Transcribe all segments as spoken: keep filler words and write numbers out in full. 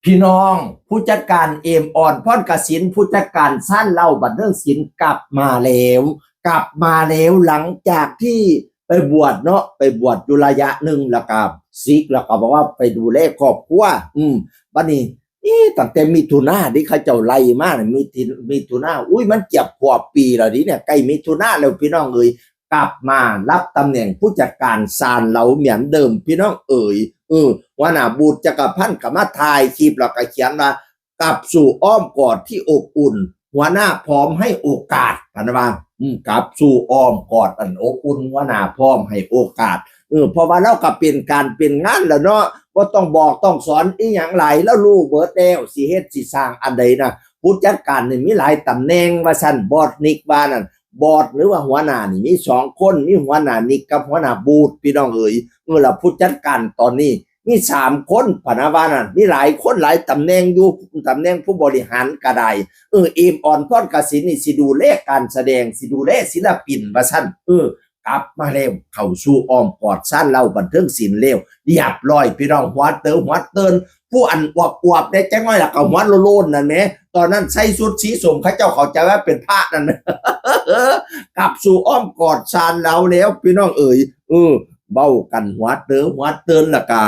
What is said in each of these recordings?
พี่น้อง ผู้จัดการเอมออนพรกสิน ผู้จัดการซานเหล้าบันเทิงศิลป์กลับมาแล้ว กลับมาแล้วหลังจากที่ไปบวชเนาะ ไปบวชอยู่ระยะหนึ่งแล้วก็ซิกแล้วก็บอกว่าไปดูแลครอบครัว อืมบัดนี้ เอ๊ะตั้งแต่มิถุนาที่เขาเจ้าไล่มาน่ะมิถิมิถุนา อุ้ยมันเกือบขวบปีแล้วดิเนี่ย ใกล้มิถุนาแล้วพี่น้องเอ๋ย กลับมารับตำแหน่งผู้จัดการซานเหล้าเหมือนเดิมพี่น้องเอ๋ย เออหัวหน้าบูธจักรพันธ์ก็มาถ่ายคลิปแล้วก็เขียนว่า กลับสู่อ้อมกอดที่อบอุ่น หัวหน้าพร้อมให้โอกาสพะนะว่า อืมกลับสู่อ้อมกอดอันอบอุ่น หัวหน้าพร้อมให้โอกาส เออเพราะว่าเราก็เป็นการเป็นงานแล้วเนาะ บ่ต้องบอกต้องสอนอีหยังหลาย แล้วรู้เบิดแล้ว สิเฮ็ดสิสร้างอันใดนะ ผู้จัดการนี่มีหลายตำแหน่งว่าซั่น บอสนิกว่านั่น บอสหรือว่าหัวหน้านี่มีสองคน มีหัวหน้านิกกับหัวหน้าบูธพี่น้องเอ๋ย เออแล้วผู้จัดการตอนนี้มีสามคนพะนะว่านั่น มีหลายคนหลายตำแหน่งอยู่ ตำแหน่งผู้บริหารก็ได้ เออเอมออนพรกสินนี่สิดูแลการแสดง สิดูแลศิลปินว่าซั่น เออกลับมาแล้ว เข้าสู่อ้อมกอดซานเหล้าบันเทิงศิลป์แล้ว เรียบร้อยพี่น้อง หัวเติมหัวเติน ผู้อันอวบๆแด่จักหน่อยล่ะก็หัวโล้นๆนั่นแหม ตอนนั้นใส่ชุดสีส้ม เขาเจ้าเข้าใจว่าเป็นพระนั่น กลับสู่อ้อมกอดซานเหล้าแล้วพี่น้องเอ๋ย เออเว้ากันหัวเติมหัวเตินแล้วก็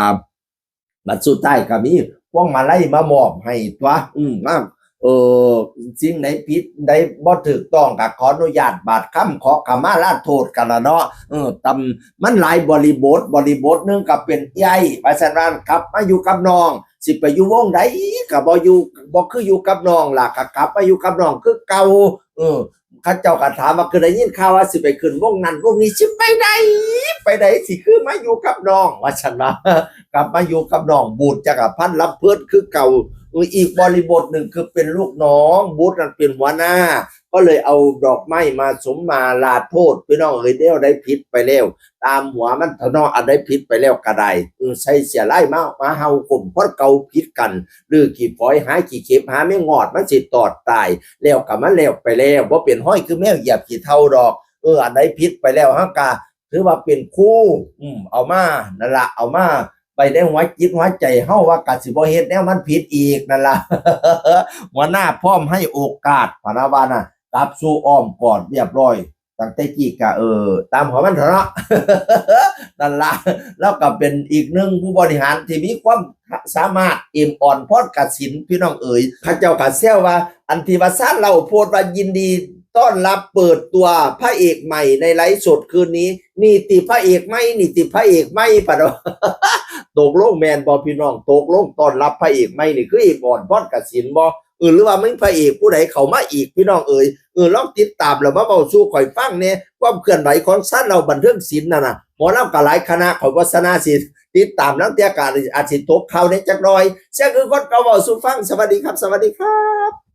บัดสุดท้ายก็มีพวงมาลัยมามอบให้ตั๊ว อืมมา เออสิ่งใดผิดใดบ่ถูกต้องก็ขออนุญาตบาดคำ ขอขมาลาโทษกันละเนาะ เออตำมันหลายบริบท บริบทหนึ่งก็เป็นใหญ่ว่าซั่นว่ากลับมาอยู่กับน้อง สิไปอยู่วงใดก็บ่อยู่ บ่คืออยู่กับน้องล่ะ ก็กลับมาอยู่กับน้องคือเก่า เออ เขาเจ้าก็ถามว่า คือได้ยินข่าวว่าสิไปขึ้นวงนั้นวงนี้ สิไปใด ไปใด สิคือมาอยู่กับน้อง ว่าซั่นว่ากลับมาอยู่กับน้อง บูธจักรพันธ์ลำเพลินคือเก่า เอออีกบริบทหนึ่งคือเป็นลูกน้อง บูธนั้นเป็นหัวหน้า ก็เลยเอาดอกไม้มาสมมาลาโทษ พี่น้องเอ๋ย แนวใดผิดไปแล้ว ตามหัวมันเถาะเนาะ อันใดผิดไปแล้วก็ได้ เออใส่เสื้อลายมา มาเห่าข่มคนเก่าผิดกัน หรือขี้ฝอยหาขี้เข็บหาแมงงอด มันสิตอดตาย แล้วก็มันแล้วไปแล้ว บ่เป็นห้อยคือแมวเหยียบขี้เถ้าดอก เออ อันใดผิดไปแล้ว เฮาก็ถือว่าเป็นครู อืม เอามา นั่นละ เอามา ไปในหัวจิตหัวใจเฮา ว่าก็สิบ่เฮ็ดแนวมันผิดอีก นั่นละ หัวหน้าพร้อมให้โอกาส พะนะว่าน่ะ กลับสู่อ้อมกอดเรียบร้อย ตั้งแต่กี้ก็ เออ ตามหัวมันเถาะเนาะ นั่นละ แล้วก็เป็นอีกหนึ่งผู้บริหารที่มีความสามารถ เอมออนพรกสิน พี่น้องเอ๋ย เขาเจ้าก็แซวว่า อันที่ว่าซานเหล้าโพสต์ว่ายินดีต้อนรับเปิดตัวพระเอกใหม่ในไลฟ์สดคืนนี้ นี่ติพระเอกใหม่ นี่ติพระเอกใหม่ พะนะ ตกลงแม่นบ่พี่น้อง ตกลงต้อนรับพระเอกใหม่นี่คือเอมออนพรกสินบ่ เออ หรือว่ามีพระเอกผู้ใดเข้ามาอีก พี่น้องเอ๋ย เออ ลองติดตามแล้วมาเว้าสู่ข่อยฟังแหน่ ความเคลื่อนไหวของซานเหล้าบันเทิงศิลป์นั่นน่ะ หมอลำก็หลายคณะ ข่อยบ่สนาสิติดตาม ลางเทื่อก็อาจสิตกข่าวแหน่จักหน่อย เสียงคือคนเก่าเว้าสู่ฟัง สวัสดีครับ สวัสดีครับ